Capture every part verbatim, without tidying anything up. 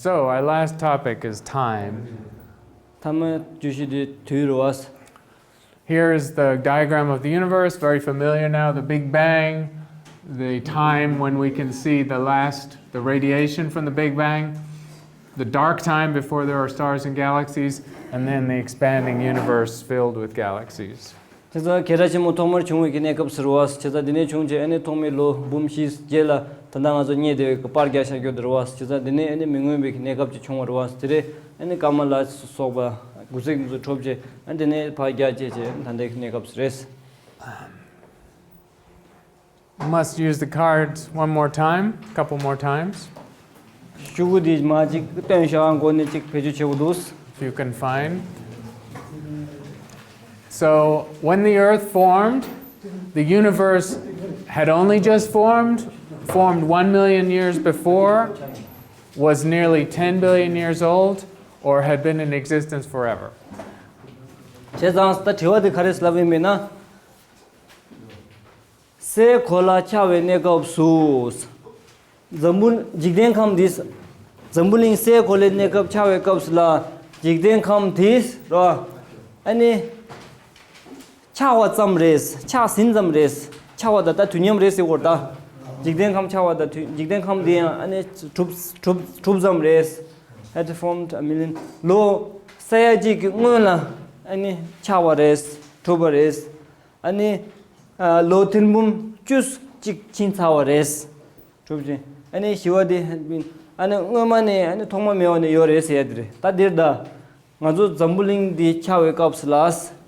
So, our last topic is time. མཐའ་མའི་བརྗོད་གཞི་དེ་དུས་རེད་བ། Here is the diagram of the universe, very familiar now. The Big Bang, the time when we can see the last, the radiation from the Big Bang, the dark time before there are stars and galaxies, and then the expanding universe filled with galaxies. བྱས་ཙང་སྐད་གྲགས་ཆེན་མོ་ཐོག་མར་བྱུང་བའི་གི་གནས་སྐབས་ཟེར་བ། བྱས་ཙང་དེ་ནས་བྱུང་རྗེས་ཨ་ནི་ཐོག་མའི་ལོ་འབུམ་བཞིའི་རྗེས་ལ་ད་ལྟ་ང་ཚོ་རྙེད་བསྡད་པའི་གི་པར་རྒྱག་བཞག་རྒྱུ་དེ་རེད་བ། བྱས་ཙང་དེ་ནས་ཨ་ནི་མི་མངོན་པའི་གི་གནས་སྐབས་ཅིག་བྱུང་བ་རེད་བ། དེ་རེད། ཨ་ནི་ཀ་མ་ལ་སོགས་པ་དགུ་ཚིགས་དེ་ཚོ་གྲུབ་རྗེས་ཨ་ནི་དེ་ནས་ཕར་རྒྱག་བྱས་རྗེས་ད་ལྟའི་གི་གནས་སྐབས་རེད། Must use the cards one more time, couple more times. ཤོག་གུ་འདི་མར་ཅིག་སྟོན་ཤོག་མགོ་ནས་ཅིག་བེད་སྤྱོད་བྱེད་དགོས་འདུག If you can find. So, when the earth formed, the universe had only just formed, formed one million years before, was nearly ten billion years old, or had been in existence forever. བྱས་ཙང་ད་དྲི་བ་འདི་ག་རེ་ལབ་ཡིན་མིན་ན། སའི་གོ་ལ་ཆགས་པའི་གནས་སྐབས་སུ། འཛམ་བུ་འཇིག་རྟེན་ཁམས་འདི། འཛམ་བུ་གླིང་སའི་གོ་ལའི་གནས་སྐབས་ཆགས་པའི་སྐབས་སུ་ལ་འཇིག་རྟེན་ཁམས་འདི་རོ། ཨ་ནི། ཆགས་པ་ཙམ་རེད། ཆགས་ཟིན་ཙམ་རེད། ཆགས་པ་དང་ད་དུས་མཉམ་རེད་ཟེར་བར་ད། འཇིག་རྟེན་ཁམས་ཆགས་པ་དང་དུས་འཇིག་རྟེན་ཁམས་འདི་ཡང་ཨ་ནི་གྲུབ་གྲུབ་གྲུབ་ཙམ་རེད། Had formed a million ལོ་ས་ཡ་གཅིག་གི་སྔོན་ལ་ཨ་ནི་ཆགས་པ་རེད། གྲུབ་པ་རེད། ཨ་ནི། ལོ་ཐེར་འབུམ་བཅུ་གཅིག་ཕྱིན་ཚར་བ་རེད། གྲུབ་ཅིང་། ཨ་ནི་ཞི་བ་དེ། ཨ་ནི་སྔོན་མ་ནས་ཨ་ནི་ཐོག་མ་མེད་པ་ནས་ཡོད་རེད་ཟེར་ཡ་དེ་རེད། ད་འདིར་ད། ང་ཚོ་འཛམ་བུ་གླིང་འདི་ཆགས་པའི་སྐབས་སུ་ལ།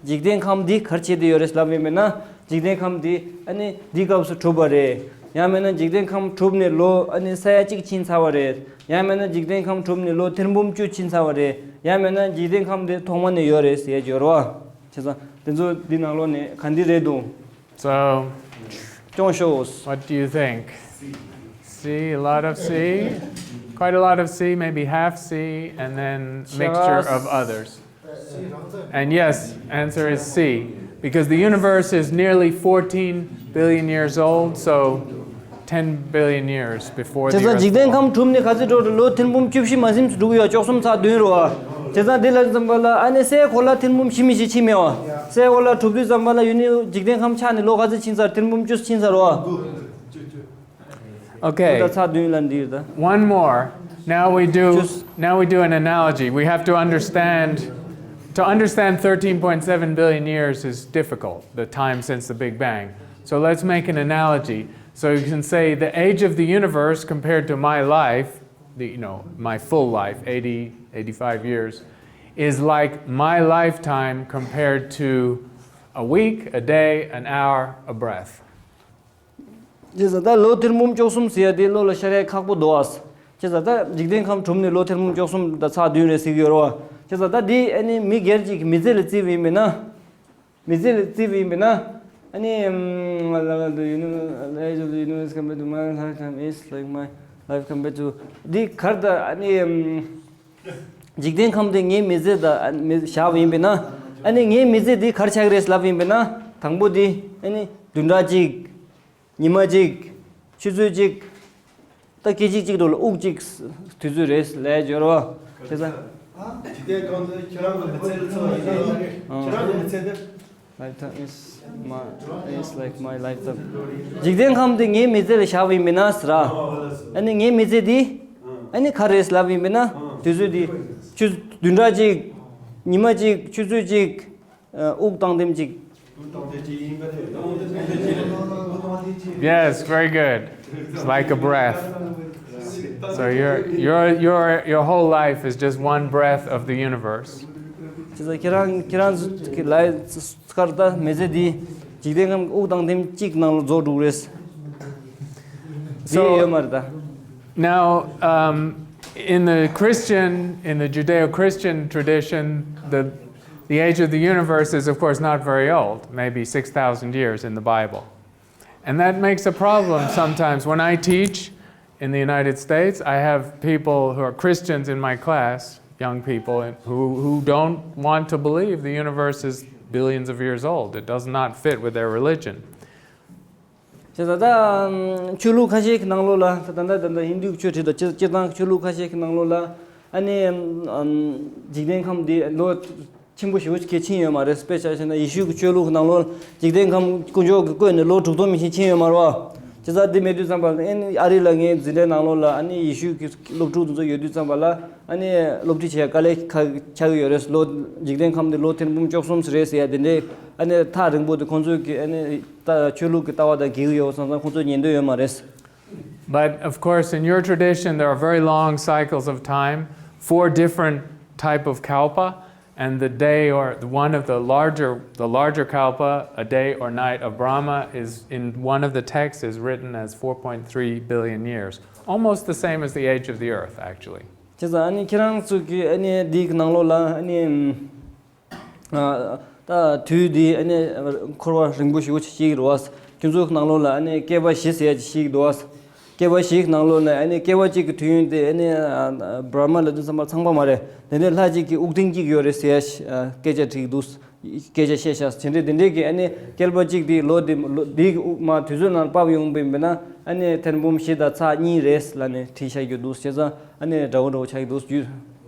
འཇིག་རྟེན་ཁམས་འདི་ག་རེ་བྱས་ཏེ་ཡོད་རེད་ལབ་ཡིན་མིན་ན། འཇིག་རྟེན་ཁམས་འདི་ཨ་ནི་འདི་སྐབས་སུ་གྲུབ་པ་རེད། ཡང་མིན་ན་འཇིག་རྟེན་ཁམས་གྲུབ་ནས་ལོ་ཨ་ནི་ས་ཡ་གཅིག་ཕྱིན་ཚར་བ་རེད། ཡང་མིན་ན་འཇིག་རྟེན་ཁམས་གྲུབ་ནས་ལོ་ཐེར་འབུམ་བཅུ་ཕྱིན་ཚར་བ་རེད། ཡང་མིན་ན་འཇིག་རྟེན་ཁམས་འདི་ཐོག་མ་ནས་ཡོད་རེད་ཟེར་ཡ་ཡོད་རེད་བ། བྱས་ཙང་དེ་ཚོ་འདི་ནང་ལོགས་ནས་ག་འདི་རེད་འདུག So, སྐྱོང་ཤོག what do you think? C, a lot of C, quite a lot of C, maybe half C, and then mixture of others. And yes, answer is C, because the universe is nearly fourteen billion years old, so ten billion years before the earth. བྱས་ཙང་འཇིག་རྟེན་ཁམས་གྲུབ་ནས་ག་ཚོད་འགྲོ་རེད། ལོ་ཐེར་འབུམ་བཅུ་བཞི་མ་ཟིན་འགྲོ་གི་ཡོད། བཅུ་གསུམ་ཚེག་བདུན་རེད་བ། བྱས་ཙང་དེ་ལ་ཙམ་པ་ལ་ཨ་ནི་སའི་གོ་ལ་ཐེར་འབུམ་བཞི་མི་ཞིག་ཕྱིན་མེད་བ། སའི་གོ་ལ་གྲུབ་དུས་ཙམ་པ་ལ་ཡུན་ནི་འཇིག་རྟེན་ཁམས་ཆགས་ནས་ལོ་ག་ཚོད་ཕྱིན་ཚར། ཐེར་འབུམ་བཅུ་ཕྱིན་ཚར་བ། Okay. One more. Now we do now we do an analogy. We have to understand to understand thirteen point seven billion years is difficult, the time since the Big Bang. So let's make an analogy. So you can say the age of the universe compared to my life, the, you know, my full life, eighty, eighty-five years, is like my lifetime compared to a week, a day, an hour, a breath. བྱས་ཙང་ད་ལོ་ཐེར་འབུམ་བཅུ་གསུམ་ཟེར་ཡ་དེ་བློ་ལ་ཤར་ཡ་ཁག་པོ་འདུག་ཨ། བྱས་ཙང་ད་འཇིག་རྟེན་ཁམས་གྲུབ་ནས་ལོ་ཐེར་འབུམ་བཅུ་གསུམ་དང་ཚེག་བདུན་རེད་ཟེར་གྱི་ཡོད་རེད་བ། བྱས་ཙང་ད་འདི་ཨ་ནི་མི་སྒེར་གཅིག་གི་མི་ཚེ་ལ་བརྩིས་པ་ཡིན་པས་ན། མི་ཚེ་ལ་བརྩིས་པ་ཡིན་པས་ན། ཨ་ནི། ཨམ། The universe, the age of the universe compared to my lifetime is like my life compared to འདི་གར་ད་ཨ་ནི། ཨམ། འཇིག་རྟེན་ཁམས་དེ་ངའི་མི་ཚེ་དང་ཨ་ནི་བཞག་པ་ཡིན་པས་ན། ཨ་ནི་ངའི་མི་ཚེ་འདི་གར་ཆགས་རེད་ལབ་ཡིན་པས་ན། དང་པོ་འདི་ཨ་ནི་བདུན་ཕྲག་གཅིག་ཉི་མ་གཅིག་ཆུ་ཚོད་གཅིག་ད་སྐད་ཅིག་གཅིག་འགྲོ་ལ་དབུགས་གཅིག་དུས་ཚོད་རེད་ལས་སྦྱོར་བ། དེ་ཚ། འཇིག་རྟེན་ཁམས་དེ་ཁྱེད་རང་གི་མི་ཚེ་ལ་ཚོད་ཡིན་ན་ཁྱེད་རང་གི་མི་ཚེ་དེ། Lifetime is my is like my lifetime. འཇིག་རྟེན་ཁམས་དེ་ངའི་མི་ཚེ་ལ་བཞག་པ་ཡིན་པས་ན་ཟེར། ཨ་ནི་ངའི་མི་ཚེ་འདི། ཨ་ནི་ག་རེ་རེད་ལབ་ཡིན་པས་ན། དུས་ཚོད་འདི། ཆུ། བདུན་ཕྲག་གཅིག་ཉི་མ་གཅིག་ཆུ་ཚོད་གཅིག་དབུགས་བཏང་ཐེངས་གཅིག Yes, very good. It's like a breath. So your your your your whole life is just one breath of the universe. བྱས་ཙང་ཁྱེད་རང་ཁྱེད་རང་ཚོ་གི་ལའི་སྐར་ད་མི་ཚེ་འདི་འཇིག་རྟེན་ཁམས་དབུགས་བཏང་ཐེངས་གཅིག་ནང་ལ་རྫོགས་འགྲོ་གི་རེད། དེ་ཡོད་མ་རེད་ད། Now, um, in the Christian, in the Judeo-Christian tradition, the the age of the universe is, of course, not very old, maybe six thousand years in the Bible. And that makes a problem sometimes. When I teach in the United States, I have people who are Christians in my class, young people, who, who don't want to believe the universe is billions of years old. It does not fit with their religion. བྱས་ཙང་ད་ཆོས་ལུགས་ཁ་ཤས་ཀྱི་ནང་ལོགས་ལ་ད་ད་ད་ད་ཧིན་དུའི་ཆོས་ཁྲིད་དང་སྤྱིར་སྤྱིར་བཏང་ཆོས་ལུགས་ཁ་ཤས་ཀྱི་ནང་ལོགས་ལ་ ཨ་ནི་ཨམ། འཇིག་རྟེན་ཁམས་འདི་ལོ་ཆེན་པོ་ཞེ་པོ་ཅིག་ཕྱིན་ཡོད་མ་རེད། དཔེ་ཆ་བཞག་ན་ཡེ་ཤུ་གི་ཆོས་ལུགས་ནང་ལོགས་འཇིག་རྟེན་ཁམས་དཀོན་མཆོག་གིས་བཀོད་ནས་ལོ་དྲུག་སྟོང་མི་ཤིག་ཕྱིན་ཡོད་མ་རེད་བ། བྱས་ཙང་འདི་མེད་དུས་ཙམ་པ་ལ་ཨ་ནི་ཨ་རི་ལ་ངའི་འཛིན་གྲྭའི་ནང་ལོགས་ལ་ཨ་ནི་ཡེ་ཤུ་གི་སློབ་ཕྲུག་དེ་ཚོ་ཡོད་དུས་ཙམ་པ་ལ་ཨ་ནི་སློབ་ཁྲིད་བྱེད་དཀའ་ལས་ཁག་ཆགས་ཀྱི་ཡོད་རེད། ལོ་འཇིག་རྟེན་ཁམས་འདི་ལོ་ཐེར་འབུམ་བཅུ་གསུམ་རེད་ཟེར་ཡ་དེ་འདྲའི་ཨ་ནི་ཐག་རིང་པོ་དེ་ཁོང་ཚོས་ཀྱི་ཨ་ནི་ད་ཆོས་ལུགས་ཀྱི་ལྟ་བ་དང་འགལ་གྱི་ཡོད་བསམ་ཙང་ཁོང་ཚོས་ཉན་འདོད་ཡོད་མ་རེད། But of course, in your tradition, there are very long cycles of time, four different type of kalpa, and the day or one of the larger, the larger kalpa, a day or night of Brahma, is in one of the texts is written as four point three billion years, almost the same as the age of the earth, actually. བྱས་ཙང་ཨ་ནི་ཁྱེད་རང་ཚོ་གི་ཨ་ནི་འདི་གི་ནང་ལོགས་ལ་ཨ་ནི། ད་དུས་འདི་ཨ་ནི་འཁོར་བ་རིང་པོ་ཞེ་པོ་ཅིག་ཞིག་རེད་བ། ཁྱོད་ཚོའི་ནང་ལོགས་ལ་ཨ་ནི་བསྐལ་པ་བཞི་ཟེར་ཡ་ཅིག་ཞིག་འདུག་བ། བསྐལ་པ་བཞིའི་ནང་ལོགས་ནས་ཨ་ནི་བསྐལ་པ་གཅིག་གི་དུས་ཡུན་དེ་ཨ་ནི་བྷ་ར་མ་ལ་དུས་ཙམ་པ་ཚང་པ་མ་རེད། དེ་འདྲའི་ལྷ་གཅིག་གི་དབུགས་ཐུང་གཅིག་ཡོད་རེད་ཟེར་ཡ་ཞིག་སྐད་ཆ་དྲིས་འདུག་སྐད་ཆ་བཤད་ཤག་དེ་འདྲའི་དེ་འདྲའི་གི་ཨ་ནི་བསྐལ་པ་གཅིག་དེ་ལོ་དེ་ལོ་དེའི་དབུགས་མ་དུས་ཚོད་ནང་བབས་ཡོང་པ་ཡིན་ན་ཨ་ནི་ཐེར་འབུམ་བཞི་དང་ཚེག་གཉིས་རེད་ལབ་ནས་དྲིས་བཞག་རྒྱུ་འདུག་བྱས་ཙང་ཨ་ནི་འདྲ་བོ་འདྲ་བོ་ཆགས་ཀྱི་འདུག་རྒྱུ།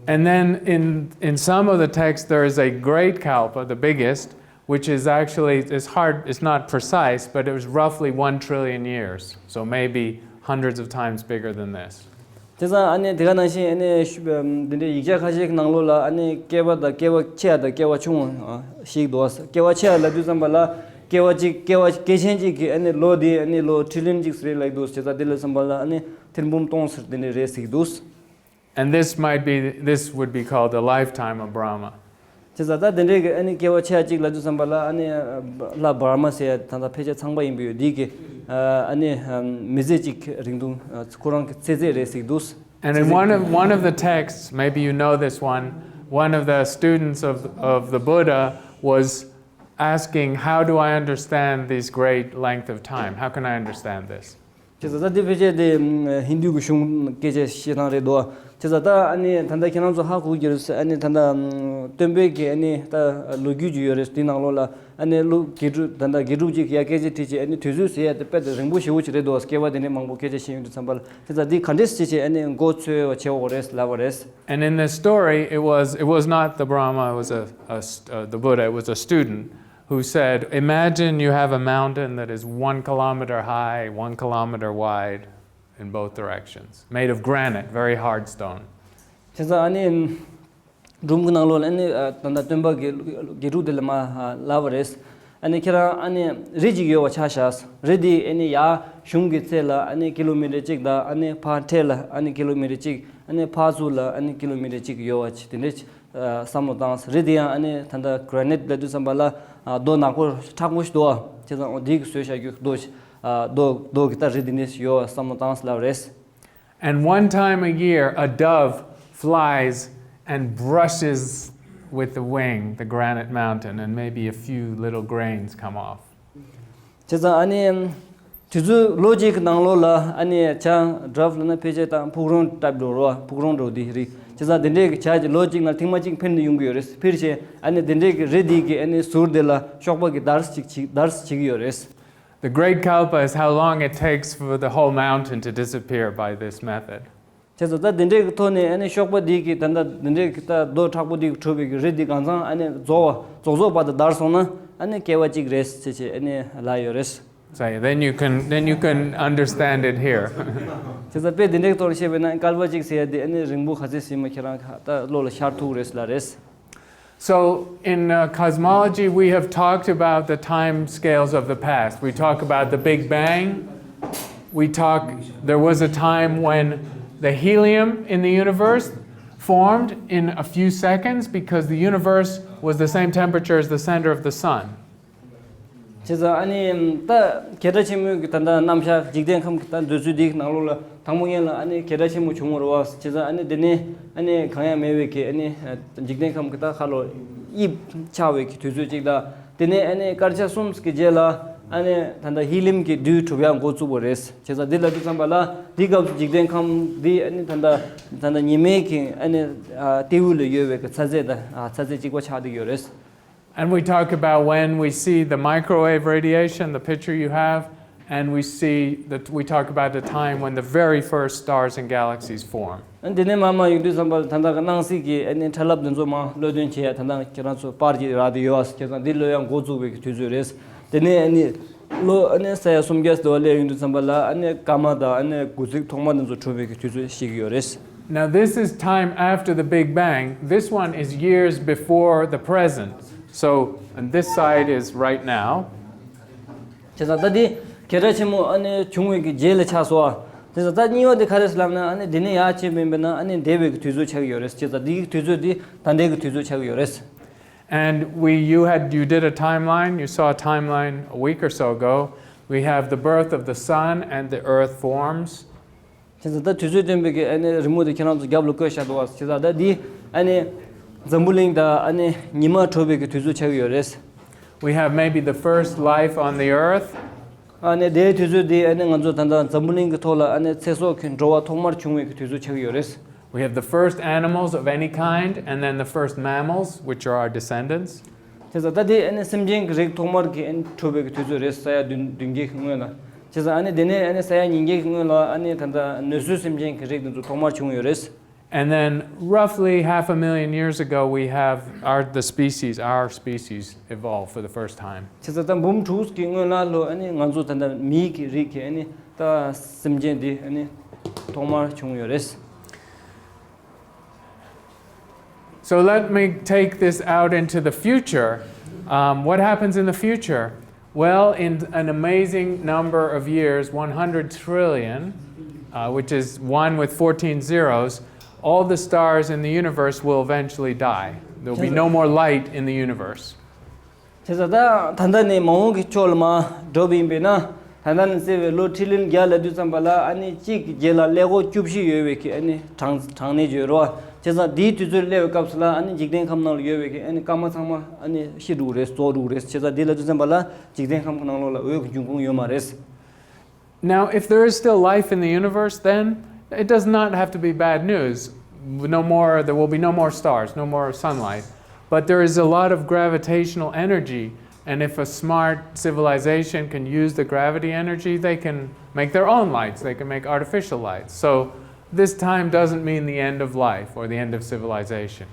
And then in, in some of the texts, there is a great kalpa, the biggest, which is actually, it's hard, it's not precise, but it was roughly one trillion years. So maybe hundreds of times bigger than this. དེ་ཙང་ཨ་ནི་དེ་ག་ནང་བཞིན་ཨ་ནི་ཤུ་འདི་འདྲའི་ཡིག་ཆ་ཁ་ཤས་ཀྱི་ནང་ལོགས་ལ་ཨ་ནི་བསྐལ་པ་དང་བསྐལ་པ་ཆེ་བ་དང་བསྐལ་པ་ཆུང་བ་ཞིག་འདུག་བསྐལ་པ་ཆེ་བ་ལབ་དུས་ཙམ་པ་ལ་བསྐལ་པ་གཅིག་བསྐལ་པ་བསྐལ་ཆེན་གཅིག་གི་ཨ་ནི་ལོ་དེ་ཨ་ནི་ལོ་ཁྲི་ལིན་གཅིག་ཟེར་ལབ་འདུག་བྱས་ཙང་དེ་ལ་ཙམ་པ་ལ་ཨ་ནི་ཐེར་འབུམ་སྟོང་ཟེར་དེ་འདྲ་རེད་ཟེར་གྱི་འདུག And this might be, this would be called the lifetime of Brahma. བྱས་ཙང་ད་དེ་འདྲའི་གི་ཨ་ནི་བསྐལ་པ་ཆེ་བ་གཅིག་ལབ་དུས་ཙམ་པ་ལ་ཨ་ནི་ལྷ་བྷར་མ་ཟེར་ཡ་ད་ལྟ་ཕལ་ཆེར་ཚང་པ་ཡིན་པ་ཡོད་འདི་གི་ཨ་ནི་མི་ཚེ་གཅིག་རིང་ཐུང་ཁོ་རང་གི་ཚེ་ཚད་རེད་ཟེར་གྱི་འདུག And in one of, one of the texts, maybe you know this one, one of the students of, of the Buddha was asking, "How do I understand this great length of time? How can I understand this?" བྱས་ཙང་ད་འདི་ཕལ་ཆེར་དེ་ཧིན་རྡུ་གི་གཞུང་སྐད་ཆ་བཤད་སྟངས་རེད་འདུག་བྱས་ཙང་ད་ཨ་ནི་ད་ལྟ་ཁྱེད་རང་ཚོ་ཧ་གོ་གི་རེད། ཨ་ནི་ད་ལྟ་སྟོན་པའི་གི་ཨ་ནི་ད་ལོ་རྒྱུས་ཅིག་ཡོད་རེད། དེའི་ནང་ལོགས་ལ་ཨ་ནི་ཀླུ་དགེ་ཕྲུག་ད་ལྟ་དགེ་ཕྲུག་ཅིག་ཡ་སྐད་ཆ་དྲིས་བྱས་ཨ་ནི་དུས་ཚོད་ཟེར་ཡ་དེ་དཔེ་དེ་རིང་པོ་ཞེ་པོ་ཅིག་རེད་འདུག་བསྐལ་པ་དེ་འདྲའི་མང་པོ་སྐད་ཆ་བཤད་ཡོང་དུས་ཙམ་པ་ལ། བྱས་ཙང་འདི་ག་འདྲས་བྱས་བྱས་ཨ་ནི་མགོ་ཚོས་པ་བྱེད་དགོས་རེད་ལབ་པ་རེད། And in this story, it was, it was not the Brahma, it was a, a st- uh, the Buddha, it was a student who said, "Imagine you have a mountain that is one kilometer high, one kilometer wide in both directions, made of granite, very hard stone." བྱས་ཙང་ཨ་ནི་སྒྲུང་གི་ནང་ལོགས་ལ་ཨ་ནི་ད་ལྟ་སྟོན་པ་དགེ་དགེ་ཕྲུག་དེ་ལ་མ་ལབ་པ་རེད། ཨ་ནི་ཁྱེད་རང་ཨ་ནི་རི་གཅིག་ཡོད་པ་ཆ་བཞག་རི་དེ་ཨ་ནི་ཡར་གཞུང་གི་ཚད་ལ་ཨ་ནི་ཀི་ལོ་མི་ཊར་གཅིག་དང་ཨ་ནི་ཕར་འཕྲེད་ལ་ཨ་ནི་ཀི་ལོ་མི་ཊར་གཅིག་ཨ་ནི་ཕར་ཚུར་ལ་ཨ་ནི་ཀི་ལོ་མི་ཊར་གཅིག་ཡོད་པ་ཅིག་དེ་འདྲས་བསམ་བློ་བཏང་། རི་དེ་ཡང་ཨ་ནི་ད་ལྟ་གྷ་ར་ནིཊ་ལབ་དུས་ཙམ་པ་ལ་རྡོ་ནག་པོ་མཁྲེགས་པོ་ཞིག་འདུག་བ། བྱས་ཙང་འོ་དེ་གི་བཟོས་བཞག་རྒྱུ་རྡོ་ཞིག་རྡོ་རྡོ་གི་ད་རི་དེ་འདྲས་ཡོད་པ་བསམ་བློ་བཏང་ཟེར་ལབ་པ་རེད། And one time a year, a dove flies and brushes with the wing the granite mountain, and maybe a few little grains come off. བྱས་ཙང་ཨ་ནི་དུས་ཚོད་ལོ་གཅིག་གི་ནང་ལོགས་ལ་ཨ་ནི་བྱ་ཌབ་ལབ་ན་ཕལ་ཆེར་དང་ཕུག་རོན་ལྟ་བུ་རེད་བ། ཕུག་རོན་འདྲ་བོ་དེ་རེད། བྱས་ཙང་དེ་འདྲའི་གི་བྱ་ཅིག་ལོ་གཅིག་ནང་ཐེངས་མ་གཅིག་འཕུར་ནས་ཡོང་གི་ཡོད་རེད། འཕུར་བྱས་ཨ་ནི་དེ་འདྲའི་གི་རི་དེ་གི་ཨ་ནི་ཟུར་དེ་ལ་གཤོག་པ་གི་འདར་ཅིག་བྱེད་འདར་བྱེད་ཀྱི་ཡོད་རེད། The Great Kalpa is how long it takes for the whole mountain to disappear by this method. བྱས་ཙང་ད་དེ་འདྲའི་གི་ཐོག་ནས་ཨ་ནི་གཤོག་པ་འདི་གི་ད་ལྟ་དེ་འདྲའི་གི་ད་རྡོ་མཁྲེགས་པོ་འདི་གི་གྲུབ་པའི་གི་རི་འདི་གང་ཚང་ཨ་ནི་རྫོགས་པ་རྫོགས་རྫོགས་བར་དུ་འདར་སོང་ན་ཨ་ནི་བསྐལ་པ་གཅིག་རེད་ཟེར་བྱས་ཨ་ནི་ལབ་ཡོད་རེད། So then you can, then you can understand it here. བྱས་ཙང་དཔེ་དེ་འདྲའི་ཐོག་ནས་བཤད་པ་ཡིན་ན་བསྐལ་པ་གཅིག་ཟེར་ཡ་དེ་ཨ་ནི་རིང་པོ་ག་ཚོད་ཟིན་མ་ཁྱེད་རང་ད་བློ་ལ་ཤར་ཐུབ་རེད་ལབ་རེད། So, in uh, cosmology, we have talked about the time scales of the past. We talk about the Big Bang. We talk, there was a time when the helium in the universe formed in a few seconds because the universe was the same temperature as the center of the sun. བྱས་ཙང་ཨ་ནི་ད་རྒྱལ་སྲས་ཆེན་མོའི་གི་ད་ལྟ་རྣམ་གཞག་འཇིག་རྟེན་ཁམས་ཀྱི་ད་འདོད་ཚུལ་འདིའི་ནང་ལོགས་ལ་དང་པོ་ཉིད་ལ་ཨ་ནི་རྒྱལ་སྲས་ཆེན་མོ་བྱུང་བ་རེད་བ། བྱས་ཙང་ཨ་ནི་དེ་ནས་ཨ་ནི་གང་ཡང་མེད་པའི་གི་ཨ་ནི་འཇིག་རྟེན་ཁམས་ཀྱི་ད་ཁ་ལོ་དབྱིབས་ཆགས་པའི་གི་དུས་ཚོད་ཅིག་དང་། དེ་ནས་ཨ་ནི་སྐར་ཆ་གསུམ་གྱི་རྗེས་ལ་ཨ་ནི་ད་ལྟ་ཧི་ལིམ་གྱི་རྡུལ་གྲུབ་ཡག་འགོ་བཙུགས་པ་རེད། བྱས་ཙང་འདི་ལབ་དུས་ཙམ་པ་ལ་འདི་སྐབས་སུ་འཇིག་རྟེན་ཁམས་འདི་ཨ་ནི་ད་ལྟ་ད་ལྟ་ཉི་མའི་གི་ཨ་ནི་ལྟེ་བ་ལ་ཡོད་པའི་གི་ཚ་ཚད་དང་ཚ་ཚད་གཅིག་པ་ཆགས་བསྡད་ཡོད་རེད། And we talk about when we see the microwave radiation, the picture you have, And we see that we talk about the time when the very first stars and galaxies form. ཨ་ནི་དེ་ནས་མར་མར་ཡོང་དུས་ཙམ་པ་ལ་ད་ལྟ་གི་སྣང་སྲིད་ཀྱི་ཨ་ནི་ཁྲ་རླབས་འདི་ཚོ་མར་བློ་འདོན་བྱེད་ཡ། ད་ལྟ་ཁྱེད་རང་ཚོ་པར་གྱི་རག་དེ་ཡོད་ཨ། ཁྱེད་ཚང་འདི་ལོ་ཡང་འགོ་བཙུགས་པའི་གི་དུས་ཚོད་རེད། དེ་ནས་ཨ་ནི་ལོ་ཨ་ནི་ས་ཡ་སུམ་བརྒྱ་ཙམ་སླེབས་ཡོང་དུས་ཙམ་པ་ལ་ཨ་ནི་སྐར་མ་དང་ཨ་ནི་དགུ་ཚིགས་ཐོག་མ་འདི་ཚོ་གྲུབ་པའི་གི་དུས་ཚོད་ཤེས་ཀྱི་ཡོད་རེད། Now, this is time after the Big Bang. This one is years before the present. So, and this side is right now. བྱས་ཙང་ད་འདི་གེ་སར་ཆེན་མོ་ཨ་ནི་བྱུང་བའི་གི་རྗེས་ལ་ཆགས་སོ། བྱས་ཙང་ད་གཉིས་པ་འདི་ག་རེ་ཟེར་ལབ་ན་ཨ་ནི་འདི་ནས་ཡར་ཕྱིན་པ་ཡིན་པ་ན་ཨ་ནི་འདས་པའི་གི་དུས་ཚོད་ཆགས་ཀྱི་ཡོད་རེད། བྱས་ཙང་འདི་གི་དུས་ཚོད་འདི་ད་ལྟའི་གི་དུས་ཚོད་ཆགས་ཀྱི་ཡོད་རེད། And we, you had, you did a timeline. You saw a timeline a week or so ago. We have the birth of the sun and the earth forms. བྱས་ཙང་ད་དུས་ཚོད་སྟོན་པའི་གི་ཨ་ནི་རི་མོ་དེ་ཁྱེད་རང་ཚོ་རྒྱབ་ལ་བཀོད་བཞག་འདུག་བ། བྱས་ཙང་ད་འདི་ཨ་ནི་འཛམ་བུ་གླིང་དང་ཨ་ནི་ཉི་མ་གྲུབ་པའི་གི་དུས་ཚོད་ཆགས་ཀྱི་ཡོད་རེད། We have maybe the first life on the earth. ཨ་ནི་དེའི་དུས་ཚོད་དེ་ཨ་ནི་ང་ཚོ་ད་ལྟ་འཛམ་བུ་གླིང་གི་ཐོག་ལ་ཨ་ནི་ཚེ་སྲོག་གི་འགྲོ་བ་ཐོག་མར་བྱུང་བའི་གི་དུས་ཚོད་ཆགས་ཀྱི་ཡོད་རེད། We have the first animals of any kind, and then the first mammals, which are our descendants. བྱས་ཙང་ད་དེ་ཨ་ནི་སེམས་ཅན་གྱི་རིགས་ཐོག་མར་གྱི་ཨ་ནི་གྲུབ་པའི་གི་དུས་ཚོད་རེད། ས་ཡ་བདུན་བདུན་བརྒྱའི་གི་སྔོན་ལ། བྱས་ཙང་ཨ་ནི་དེ་ནས་ཨ་ནི་ས་ཡ་ཉིས་བརྒྱའི་གི་སྔོན་ལ་ཨ་ནི་ད་ལྟ་ནུས་གསོའི་སེམས་ཅན་གྱི་རིགས་དེ་ཚོ་ཐོག་མར་བྱུང་ཡོད་རེད། And then, roughly half a million years ago, we have our, the species, our species, evolved for the first time. བྱས་ཙང་ད་འབུམ་དྲུག་གི་སྔོན་ལ་ལོ་ཨ་ནི་ང་ཚོ་ད་ལྟ་མིའི་གི་རིགས་ཀྱི་ཨ་ནི་ད་སེམས་ཅན་འདི་ཨ་ནི་ཐོག་མར་བྱུང་ཡོད་རེད། So let me take this out into the future. Um, what happens in the future? Well, in an amazing number of years, one hundred trillion, uh, which is one with fourteen zeros, all the stars in the universe will eventually die. There'll be no more light in the universe. བྱས་ཙང་ད་ད་ལྟ་ནས་མ་འོངས་ཀྱི་ཕྱོགས་ལ་མར་འགྲོ་བ་ཡིན་པས་ན། ད་ལྟ་ནས་བརྩིས་པའི་ལོ་ཁྲི་ལོན་བརྒྱ་ལབ་དུས་ཙམ་པ་ལ་ཨ་ནི་གཅིག་གི་རྗེས་ལ་ཀླད་ཀོར་བཅུ་བཞི་ཡོད་པའི་གི་ཨ་ནི་གྲངས་གྲངས་གནས་བརྗོད་རོགས། བྱས་ཙང་དེའི་དུས་ཚོད་སླེབས་པའི་སྐབས་སུ་ལ་ཨ་ནི་འཇིག་རྟེན་ཁམས་ནང་ལ་ཡོད་པའི་གི་ཨ་ནི་སྐར་མ་ཚང་མ་ཨ་ནི་ཤི་འགྲོ་གི་རེད། རྫོགས་འགྲོ་གི་རེད། བྱས་ཙང་དེ་ལབ་དུས་ཙམ་པ་ལ་འཇིག་རྟེན་ཁམས་ཀྱི་ནང་ལོགས་ལ་འོད་ཀྱི་འབྱུང་ཁུངས་ཡོད་མ་རེད། Now, if there is still life in the universe, then it does not have to be bad news. No more, there will be no more stars, no more sunlight. But there is a lot of gravitational energy, and if a smart civilization can use the gravity energy, they can make their own lights, they can make artificial lights. So this time doesn't mean the end of life or the end of civilization.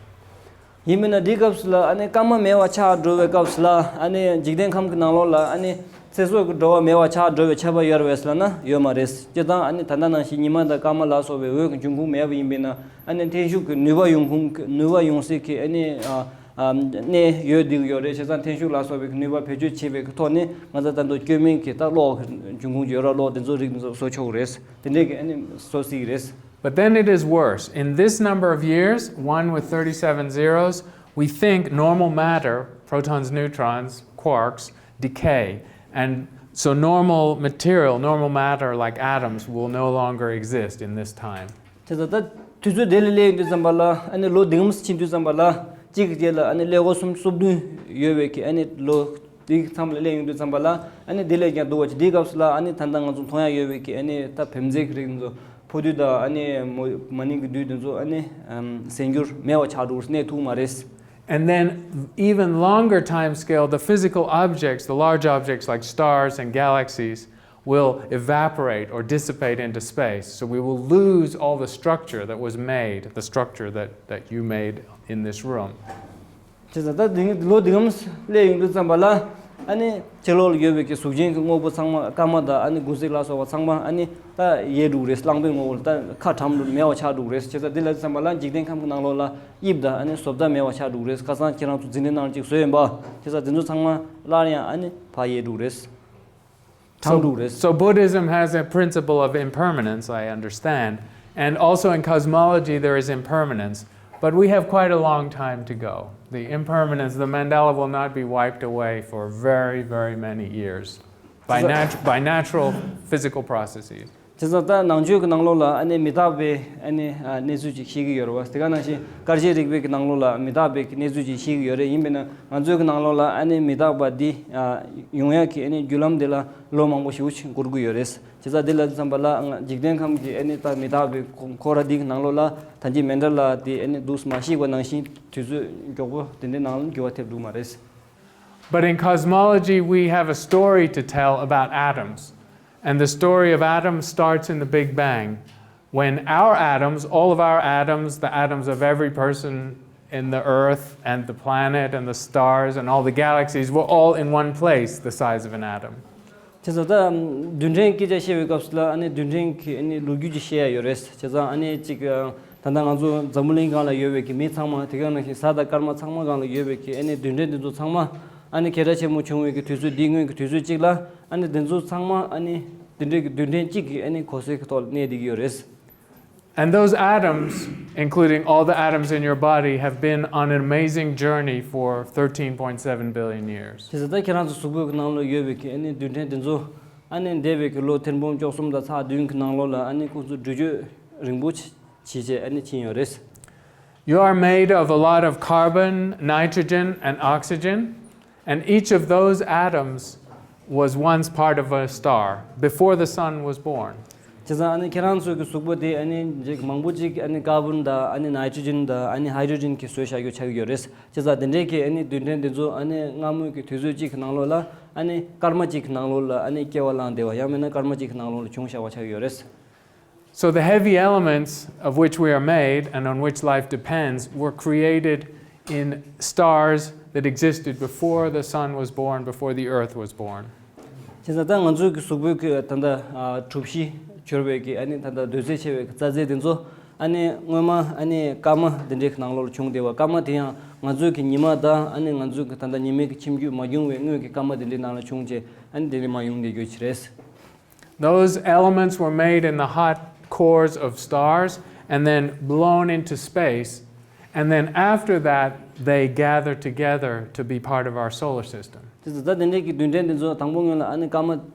ཡིན་མིན་ན་འདིའི་སྐབས་སུ་ལ་ཨ་ནི་སྐར་མ་མེད་པ་ཆགས་འགྲོ་བའི་སྐབས་སུ་ལ་ཨ་ནི་འཇིག་རྟེན་ཁམས་ཀྱི་ནང་ལོགས་ལ་ཨ་ནི་ཚེ་སྲོག་གི་འགྲོ་བ་མེད་པ་ཆགས་འགྲོ་བའི་ཁྱབ་པ་ཡོད་རེད་ཟེར་ལབ་ན་ཡོད་མ་རེད། སྤྱིར་བཏང་ཨ་ནི་ད་ལྟ་ནང་བཞིན་ཉི་མ་དང་སྐར་མ་ལ་སོགས་པའི་འོད་ཀྱི་འབྱུང་ཁུངས་མེད་པ་ཡིན་པས་ན་ཨ་ནི་ཐན་ཤུགས་ཀྱི་ནུས་པ་ཡོང་ཁུངས་ནུས་པ་ཡོང་སྲིད་ཀྱི་ཨ་ནི་ཨ་ཨ་གནས་ཡོད་བསྡད་ཀྱི་ཡོད་རེད། བྱས་ཙང་ཐན་ཤུགས་ལ་སོགས་པའི་ནུས་པ་བེད་སྤྱོད་བྱེད་པའི་ཐོག་ནས་ང་ཚོ་ད་དུང་སྐྱོན་མེད་ཀྱི་ད་གློག་གི་འབྱུང་ཁུངས་ཡོད་ར་གློག་དེ་ཚོ་རིགས་དེ་ཚོ་བཟོ་ཆོག་གི་རེད། དེ་འདྲས་ཀྱི་ཨ་ནི་བཟོ་སྲིད་ཀྱི་རེད། But then it is worse. In this number of years, one with thirty-seven zeros, we think normal matter, protons, neutrons, quarks, decay. And so normal material, normal matter like atoms will no longer exist in this time. དེ་ཚོ་ད་དུས་ཚོད་དེ་ལ་སླེབས་ཡོང་དུས་ཙམ་པ་ལ་ཨ་ནི་ལོ་འདི་གམ་ཕྱིན་དུས་ཙམ་པ་ལ་གཅིག་གི་རྗེས་ལ་ཨ་ནི་ཀླད་ཀོར་སུམ་སོ་བདུན་ཡོད་པའི་གི་ཨ་ནི་ལོ་དེའི་མཚམས་ལ་སླེབས་ཡོང་དུས་ཙམ་པ་ལ་ཨ་ནི་དེ་ལས་ཀྱང་སྡུག་པ་ཅིག་དེའི་སྐབས་སུ་ལ་ཨ་ནི་ད་ལྟ་ང་ཚོ་མཐོང་ཡ་ཡོད་པའི་གི་ཨ་ནི་ད་བེམ་རྫས་ཀྱི་རིགས་ཚོ། ཕོ་རྡུལ་དང་ཨ་ནི་མོ་མ་ནིང་གི་རྡུལ་དེ་ཚོ་ཨ་ནི་ཨམ་གཟེར་འགྱུར་མེད་པ་ཆགས་འགྲོ་གནས་ཐུབ་མ་རེད། And then, even longer time scale, the physical objects, the large objects like stars and galaxies, will evaporate or dissipate into space. So we will lose all the structure that was made, the structure that, that you made in this room. བྱས་ཙང་ད་འདི་ལོ་འདི་གམ་སླེབས་ཡོང་དུས་ཙམ་པ་ལ་ཨ་ནི་ཕྱི་ལོགས་ལ་ཡོད་པའི་གི་གཟུགས་ཅན་གྱི་དངོས་པོ་ཚང་མ་སྐར་མ་དང་ཨ་ནི་དགུན་སྲིབ་ལ་སོགས་པ་ཚང་མ་ཨ་ནི་ད་ཡལ་འགྲོ་གི་རེད། རླངས་པའི་ངོ་བོ་ལ་ད་ཁ་གྲམ་འགྲོ་མེད་པ་ཆགས་འགྲོ་གི་རེད། བྱས་ཙང་འདི་ལ་ཙམ་པ་ལ་འཇིག་རྟེན་ཁམས་ཀྱི་ནང་ལོགས་ལ་དབྱིབས་དང་ཨ་ནི་བཟོ་ལྟ་མེད་པ་ཆགས་འགྲོ་གི་རེད། ཁ་སང་ཁྱེད་རང་ཚོ་འཛིན་གྲྭའི་ནང་ལ་ཅིག་བཟོས་ཡིན་པ། བྱས་ཙང་འདི་ཚོ་ཚང་མ་སླར་ཡང་ཨ་ནི་ཕར་ཡལ་འགྲོ་གི་རེད། གྲང་འགྲོ་གི་རེད། So Buddhism has a principle of impermanence, I understand. And also in cosmology, there is impermanence. But we have quite a long time to go. The impermanence, the mandala will not be wiped away for very, very many years by, nat- by natural physical processes. བྱས་ཙང་ད་ནང་ཆོས་ཀྱི་ནང་ལོགས་ལ་ཨ་ནི་མི་རྟག་པའི་ཨ་ནི་ཨ་གནས་ཚུལ་ཅིག་བཤད་ཀྱི་ཡོད་རེད་བ། དེ་ག་ནང་བཞིན་སྐར་རྗེས་རིག་པའི་གི་ནང་ལོགས་ལ་མི་རྟག་པའི་གི་གནས་ཚུལ་ཅིག་བཤད་ཀྱི་ཡོད་རེད། ཡིན་པས་ན་ང་ཚོའི་གི་ནང་ལོགས་ལ་ཨ་ནི་མི་རྟག་པ་འདི་ཨ་ཡོང་ཡ་གི་ཨ་ནི་བརྒྱུད་ལམ་འདི་ལ་ལོ་མང་པོ་ཞེ་པོ་ཅིག་འགོར་གྱི་ཡོད་རེད། བྱས་ཙང་འདི་ལ་བསམ་པ་ལ་ང་འཇིག་རྟེན་ཁམས་ཀྱི་ཨ་ནི་ད་མི་རྟག་པའི་ཁོ་ཁོ་ར་འདི་གི་ནང་ལོགས་ལ་ད་ཅི་མན་ཌ་ལ་དེ་ཨ་ནི་འདུག་མ་ཤེས་པ་ནང་བཞིན་དུས་ཚོད་མགྱོགས་པོ་དེ་འདྲའི་ནང་ལ་འགྱུར་བ་ཐེབས་འགྲོ་མ་རེད། But in cosmology, we have a story to tell about atoms. And the story of Adam starts in the Big Bang, when our atoms, all of our atoms, the atoms of every person in the earth and the planet and the stars and all the galaxies were all in one place, the size of an atom. བྱས་ཙང་ད་རྡུལ་ཕྲན་སྐད་ཆ་བཤད་པའི་སྐབས་སུ་ལ་ཨ་ནི་རྡུལ་ཕྲན་གྱི་ཨ་ནི་ལོ་རྒྱུས་ཅིག་བཤད་ཡ་ཡོད་རེད། བྱས་ཙང་ཨ་ནི་ཅིག་ད་ལྟ་ང་ཚོ་འཛམ་བུ་གླིང་སྒང་ལ་ཡོད་པའི་གི་མི་ཚང་མ། དེ་ག་ནང་བཞིན་གཟའ་དང་སྐར་མ་ཚང་མ་སྒང་ལ་ཡོད་པའི་གི་ཨ་ནི་རྡུལ་ཕྲན་དེ་ཚོ་ཚང་མ་ཨ་ནི་གྲལ་ཆེན་མོ་བྱུང་བའི་གི་དུས་ཚོད་འདི་སྔོན་གྱི་དུས་ཚོད་ཅིག་ལ་ཨ་ནི་དེ་ཚོ་ཚང་མ་ཨ་ནི་དེ་འདྲའི་གི་རྡུལ་ཕྲན་གཅིག་གི་ཨ་ནི་གོ་སའི་གི་ཐོག་ལ་གནས་བསྡད་ཀྱི་ཡོད་རེད། And those atoms, including all the atoms in your body, have been on an amazing journey for thirteen point seven billion years. བྱས་ཙང་ད་ཁྱེད་རང་ཚོ་གཟུགས་པོའི་གི་ནང་ལ་ཡོད་པའི་གི་ཨ་ནི་རྡུལ་ཕྲན་དེ་ཚོ་ཨ་ནི་འདས་པའི་གི་ལོ་ཐེར་འབུམ་བཅུ་གསུམ་དང་ཚེག་བདུན་གི་ནང་ལོགས་ལ་ཨ་ནི་ཁོང་ཚོ་འགྲུལ་སྐྱོད་རིང་པོ་བྱས་བྱས་ཨ་ནི་ཕྱིན་ཡོད་རེད། You are made of a lot of carbon, nitrogen, and oxygen, and each of those atoms was once part of a star before the sun was born. བྱས་ཙང་ཨ་ནི་ཁྱེད་རང་ཚོའི་གི་གཟུགས་པོ་དེ་ཨ་ནི་ཅིག་མང་པོ་ཅིག་ཨ་ནི་ཀར་བོན་དང་ཨ་ནི་ནའི་ཊྲོ་ཇེན་དང་ཨ་ནི་ཧའི་ཌྲོ་ཇེན་གྱིས་བཟོས་བཞག་རྒྱུ་ཆགས་ཀྱི་ཡོད་རེད། བྱས་ཙང་དེ་འདྲའི་གི་ཨ་ནི་རྡུལ་ཕྲན་དེ་ཚོ་ཨ་ནི་སྔ་མོའི་གི་དུས་ཚོད་ཅིག་གི་ནང་ལོགས་ལ་ཨ་ནི་སྐར་མ་གཅིག་གི་ནང་ལོགས་ལ་ཨ་ནི་སྐྱེ་བ་བླངས་བསྡད་པ། ཡང་མིན་ན་སྐར་མ་གཅིག་གི་ནང་ལོགས་ལ་བྱུང་བཞག་པ་ཆགས་ཀྱི་ཡོད་རེད། So the heavy elements of which we are made and on which life depends were created in stars that existed before the sun was born, before the earth was born. བྱས་ཙང་ད་ང་ཚོའི་གི་གཟུགས་པོའི་གི་ད་ལྟ་གྲུ་བཞི་འབྱོར་བའི་གི་ཨ་ནི་ད་ལྟ་འདོད་རྩེ་ཆེ་བའི་གི་རྩ་རྫས་དེ་ཚོ་ཨ་ནི་སྔོན་མ་ཨ་ནི་སྐར་མ་དེ་འདྲའི་གི་ནང་ལོགས་ལ་བྱུང་བསྡད་པ། སྐར་མ་དེ་ཡང་ང་ཚོའི་གི་ཉི་མ་དང་ཨ་ནི་ང་ཚོའི་གི་ད་ལྟ་ཉི་མའི་གི་ཁྱིམ་རྒྱུད་མ་བྱུང་བའི་སྔོན་གྱི་སྐར་མ་དེ་འདྲའི་ནང་ལ་བྱུང་བྱས་ཨ་ནི་དེ་འདྲའི་མ་ཡོང་བསྡད་རྒྱུ་ཅིག་རེད། Those elements were made in the hot cores of stars and then blown into space, and then after that, they gathered together to be part of our solar system. དེ་ཚོ་ད་དེ་འདྲའི་གི་རྡུལ་ཕྲན་དེ་ཚོ་དང་པོ་སྔོན་ལ་ཨ་ནི་སྐར་མ་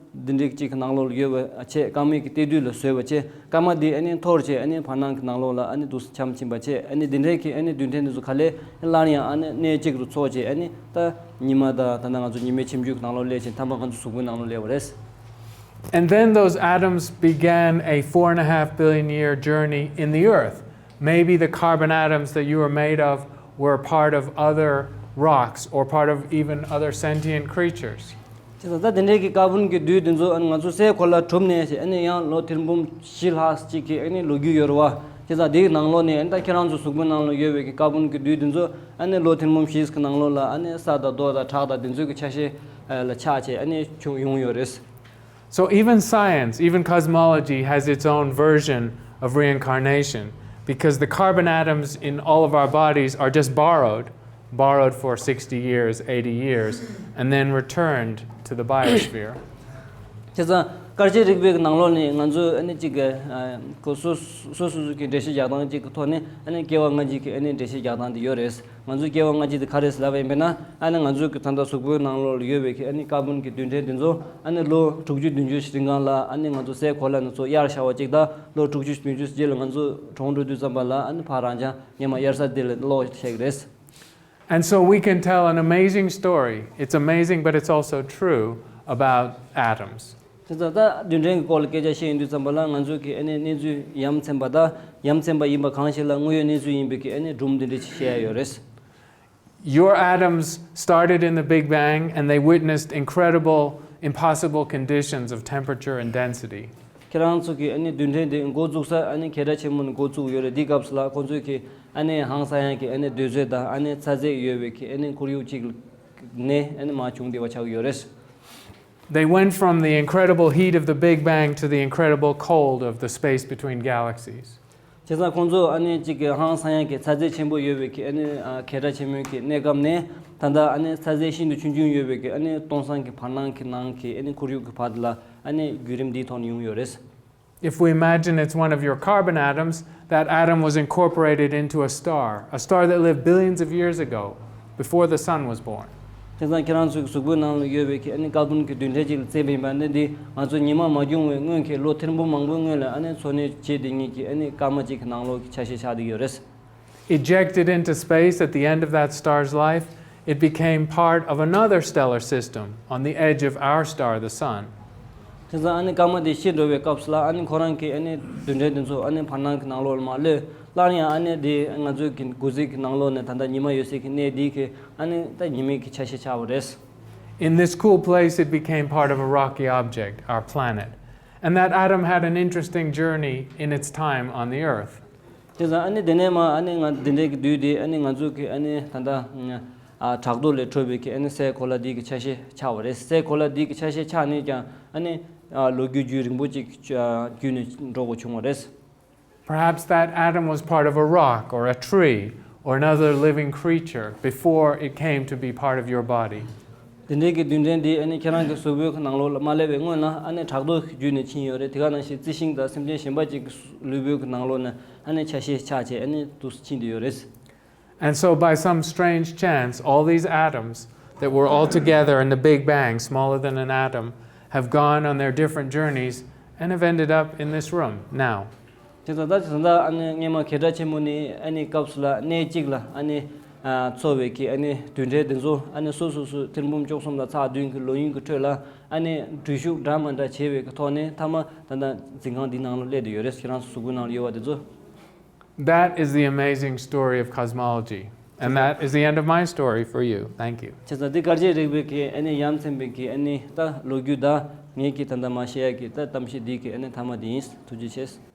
དེ་འདྲའི་གཅིག་གི་ནང་ལོགས་ལ་ཡོད་པ་བྱས། སྐར་མའི་གི་སྟེགས་རྡུལ་ལ་བཟོས་པ་བྱས། སྐར་མ་དེ་ཨ་ནི་འཐོར་བྱས་ཨ་ནི་བར་སྣང་གི་ནང་ལོགས་ལ་ཨ་ནི་འདུག་སེ་འཁྱམས་ཕྱིན་པ་བྱས། ཨ་ནི་དེ་འདྲའི་གི་ཨ་ནི་རྡུལ་ཕྲན་དེ་ཚོ་ག་ལེ་སླར་ཡང་ཨ་ནི་གནས་གཅིག་ཏུ་ཚོགས་བྱས་ཨ་ནི་ད་ཉི་མ་དང་ད་ལྟ་ང་ཚོ་ཉི་མའི་ཁྱིམ་རྒྱུད་ཀྱི་ནང་ལོགས་སླེབས་ཤིང་། མཐའ་མ་ང་ཚོ་གཟུགས་པོའི་ནང་ལོགས་སླེབས་པ་རེད། And then those atoms began a four and a half billion year journey in the earth. Maybe the carbon atoms that you were made of were part of other rocks or part of even other sentient creatures. བྱས་ཙང་ད་དེ་འདྲའི་གི་ཀར་བོན་གྱི་རྡུལ་དེ་ཚོ་ཨ་ནི་ང་ཚོ་སའི་གོ་ལ་གྲུབ་ནས་ཨ་ནི་ཡང་ལོ་ཐེར་འབུམ་བཞི་ལྷག་ཅིག་གི་ཨ་ནི་ལོ་རྒྱུས་ཡོད་རེད་བ། བྱས་ཙང་དེའི་ནང་ལོགས་ནས་ཨ་ནི་ད་ཁྱེད་རང་ཚོ་གཟུགས་པོའི་ནང་ལ་ཡོད་པའི་གི་ཀར་བོན་གྱི་རྡུལ་དེ་ཚོ་ཨ་ནི་ལོ་ཐེར་འབུམ་བཞི་གི་ནང་ལོགས་ལ་ཨ་ནི་ས་དང་རྡོ་དང་བྲག་དང་དེ་ཚོའི་གི་ཆ་ཤས་ལ་ཆགས་བྱས་ཨ་ནི་བྱུང་ཡོང་ཡོད་རེད། So even science, even cosmology has its own version of reincarnation, because the carbon atoms in all of our bodies are just borrowed, borrowed for sixty years, eighty years, and then returned to the biosphere. བྱས་ཙང་སྐར་ཆའི་རིག་པའི་ནང་ལོགས་ནས་ང་ཚོས་ཨ་ནི་གཅིག་གི་ཨ་ཁོ་སོ་སོ་སོ་སོ་གི་འགྲེལ་བཤད་རྒྱག་སྟངས་གཅིག་གི་ཐོག་ནས་ཨ་ནི་སྐྱེ་བ་སྔ་ཕྱི་གི་ཨ་ནི་འགྲེལ་བཤད་རྒྱག་སྟངས་དེ་ཡོད་རེད། ང་ཚོའི་སྐྱེ་བ་སྔ་ཕྱི་དེ་ག་རེ་ལབ་པ་ཡིན་པས་ན། ཨ་ནི་ང་ཚོའི་གི་ད་ལྟ་གཟུགས་པོའི་ནང་ལོགས་ལ་ཡོད་པའི་གི་ཨ་ནི་ཀར་བོན་གྱི་རྡུལ་ཕྲན་དེ་ཚོ་ཨ་ནི་ལོ་དྲུག་ཅུ་བདུན་ཅུ་ཞིག་རིང་སྒང་ལ་ཨ་ནི་ང་ཚོ་སའི་གོ་ལ་ནས་ཚུར་གཡར་བཞག་པ་གཅིག་དང་། ལོ་དྲུག་ཅུ་བདུན་ཅུ་རྗེས་ལ་ང་ཚོ་གྲོངས་འགྲོ་དུས་ཙམ་པ་ལ་ཨ་ནི་ཕར་རང་ཅག་སྔོན་མ་གཡར་ས་དེ་ལ་ལོག་ཤེས་ཀྱི་རེད། And so we can tell an amazing story. It's amazing, but it's also true about atoms. བྱས་ཙང་ད་རྡུལ་ཕྲན་གྱི་སྐོར་ལ་སྐད་ཆ་བཤད་ཡོང་དུས་ཙམ་པ་ལ་ང་ཚོ་གི་ཨ་ནི་གནས་ཚུལ་ཡ་མཚན་པ་དང་། ཡ་མཚན་པ་ཡིན་པ་གང་ཞིག་ལ་དངོས་ཡོད་གནས་ཚུལ་ཡིན་པའི་གི་ཨ་ནི་སྒྲུང་འདི་འདྲ་ཅིག་བཤད་ཡ་ཡོད་རེད། Your atoms started in the Big Bang and they witnessed incredible, impossible conditions of temperature and density. ཁྱེད་རང་ཚོ་གི་ཨ་ནི་རྡུལ་ཕྲན་དེ་འགོ་བཙུགས་ས་ཨ་ནི་གྲལ་ཆེན་མོ་ནས་འགོ་བཙུགས་ཡོད་རེད། འདི་སྐབས་སུ་ལ་ཁོང་ཚོས་གི་ཨ་ནི་ཧང་སང་ཡ་གི་ཨ་ནི་རྡོ་རྗེ་དང་ཨ་ནི་ཚ་ཚད་ཡོད་པའི་གི་ཨ་ནི་ཁོར་ཡུག་ཅིག་ནས་ཨ་ནི་མར་བྱུང་བསྡད་པ་ཆགས་ཀྱི་ཡོད་རེད། They went from the incredible heat of the Big Bang to the incredible cold of the space between galaxies. བྱས་ཙང་ཁོང་ཚོ་ཨ་ནི་གཅིག་གི་ཧང་སང་ཡ་གི་ཚ་ཚད་ཆེན་པོ་ཡོད་པའི་གི་ཨ་ནི་ཨ་གྲལ་ཆེན་མོའི་གི་གནས་སྐབས་ནས་ད་ལྟ་ཨ་ནི་ཚ་ཚད་ཤིན་ཏུ་ཆུང་ཆུང་ཡོད་པའི་གི་ཨ་ནི་སྟོང་སང་གི་བར་སྣང་གི་ནང་གི་ཨ་ནི་ཁོར་ཡུག་གི་བར་དུ་ལ་ཨ་ནི་བརྒྱུད་རིམ་འདིའི་ཐོག་ནས་ཡོང་ཡོད་རེད། If we imagine it's one of your carbon atoms, that atom was incorporated into a star, a star that lived billions of years ago, before the sun was born. བྱས་ཙང་ཁྱེད་རང་ཚོའི་གཟུགས་པོའི་ནང་ལ་ཡོད་པའི་གི་ཨ་ནི་ཀར་བོན་གྱི་རྡུལ་ཕྲན་ཅིག་ལ་བརྩིས་པ་ཡིན་པ་ན་འདི་ང་ཚོ་ཉི་མ་མ་བྱུང་བའི་སྔོན་གྱི་ལོ་ཐེར་འབུམ་མང་པོའི་སྔོན་ལ་ཨ་ནི་འཚོ་གནས་བྱེད་བསྡད་མཁན་གྱི་ཨ་ནི་སྐར་མ་ཅིག་གི་ནང་ལོགས་ཀྱི་ཆ་ཤས་ཆགས་བསྡད་ཡོད་རེད། Ejected into space at the end of that star's life, it became part of another stellar system on the edge of our star, the Sun. བྱས་ཙང་ཨ་ནི་སྐར་མ་དེ་ཤི་འགྲོ་བའི་སྐབས་སུ་ལ་ཨ་ནི་ཁོ་རང་གི་ཨ་ནི་རྡུལ་ཕྲན་དེ་ཚོ་ཨ་ནི་བར་སྣང་གི་ནང་ལོགས་ལ་མར་གློད། སླར་ཡང་ཨ་ནི་དེ་ང་ཚོའི་གི་འགོ་ཁྲིད་ཀྱི་ནང་ལོགས་ནས་ད་ལྟ་ཉི་མ་ཡོད་སའི་གི་གནས་འདི་གི་ཨ་ནི་ད་ཉི་མའི་གི་ཆ་ཤས་ཆགས་པ་རེད། In this cool place, it became part of a rocky object, our planet. And that Adam had an interesting journey in its time on the earth. དེ་ཙང་ཨ་ནི་དེ་ནས་མ་ཨ་ནི་ང་འདི་འདྲའི་གི་དུས་དེ་ཨ་ནི་ང་ཚོ་གི་ཨ་ནི་ད་ལྟ་ཨ་བྲག་རྡོ་ལས་འཕྲོས་པའི་གི་ཨ་ནི་སའི་གོ་ལ་འདི་གི་ཆ་ཤས་ཆགས་པ་རེད། སའི་གོ་ལ་འདི་གི་ཆ་ཤས་ཆགས་ནས་ཀྱང་ཨ་ནི་ཨ་ལོ་རྒྱུས་རྒྱུན་རིང་པོ་ཅིག་བརྒྱུད་ནས་འགྲོ་དགོས་བྱུང་བ་རེད། Perhaps that Adam was part of a rock or a tree or another living creature before it came to be part of your body. དེ་འདྲའི་གི་རྡུལ་ཕྲན་འདི་ཨ་ནི་ཁྱེད་རང་གི་གཟུགས་པོའི་ནང་ལོགས་ལ་མ་སླེབས་པའི་སྔོན་ལ་ཨ་ནི་བྲག་རྡོ་བརྒྱུད་ནས་ཕྱིན་ཡོད་རེད། དེ་ག་ནང་བཞིན་རྩི་ཤིང་དང་སེམས་ཅན་གཞན་པ་ཅིག་གི་ལུས་པོའི་གི་ནང་ལོགས་ནས་ཨ་ནི་ཆ་ཤས་ཆགས་བྱས་ཨ་ནི་དུ་ཕྱིན་དུ་ཡོད་རེད། And so, by some strange chance, all these Adams that were all together in the Big Bang, smaller than an atom, have gone on their different journeys and have ended up in this room now. དེ་ཙང་ད་དེ་ཙང་ད་ཨ་ནི་སྔས་མ་གེ་སར་ཆེན་མོ་ནི་ཨ་ནི་སྐབས་སུ་ལ་གནས་གཅིག་ལ་ཨ་ནི་ཨ་འཚོ་བའི་གི་ཨ་ནི་རྡུལ་ཕྲན་དེ་ཚོ་ཨ་ནི་སོ་སོ་སོ་ཐེར་འབུམ་བཅུ་གསུམ་དང་ཚེག་བདུན་གི་ལོ་ཡུན་གི་ཁྲོད་ལ་ཨ་ནི་འགྲུལ་ཞུགས་འདྲ་མི་འདྲ་བྱས་པའི་གི་ཐོག་ནས་མཐའ་མ་ད་ལྟ་འཛིན་ཁང་འདིའི་ནང་ལ་སླེབས་བསྡད་ཡོད་རེད། ཁྱེད་རང་ཚོ་གཟུགས་པོའི་ནང་ལ་ཡོད་པ་དེ་ཚོ། That is the amazing story of cosmology. And that is the end of my story for you. Thank you. བྱས་ཙང་འདི་སྐར་རྗེས་རིག་པའི་གི་ཨ་ནི་ཡ་མཚན་པའི་གི་ཨ་ནི་ད་ལོ་རྒྱུས་ད་ངེད་ཀྱི་ད་ལྟ་མ་བཤད་ཡ་གི་ད་གཏམ་བཤད་འདི་གི་ཨ་ནི་མཐའ་མ་འདི་ཡིན། ཐུགས་རྗེ་ཆེ།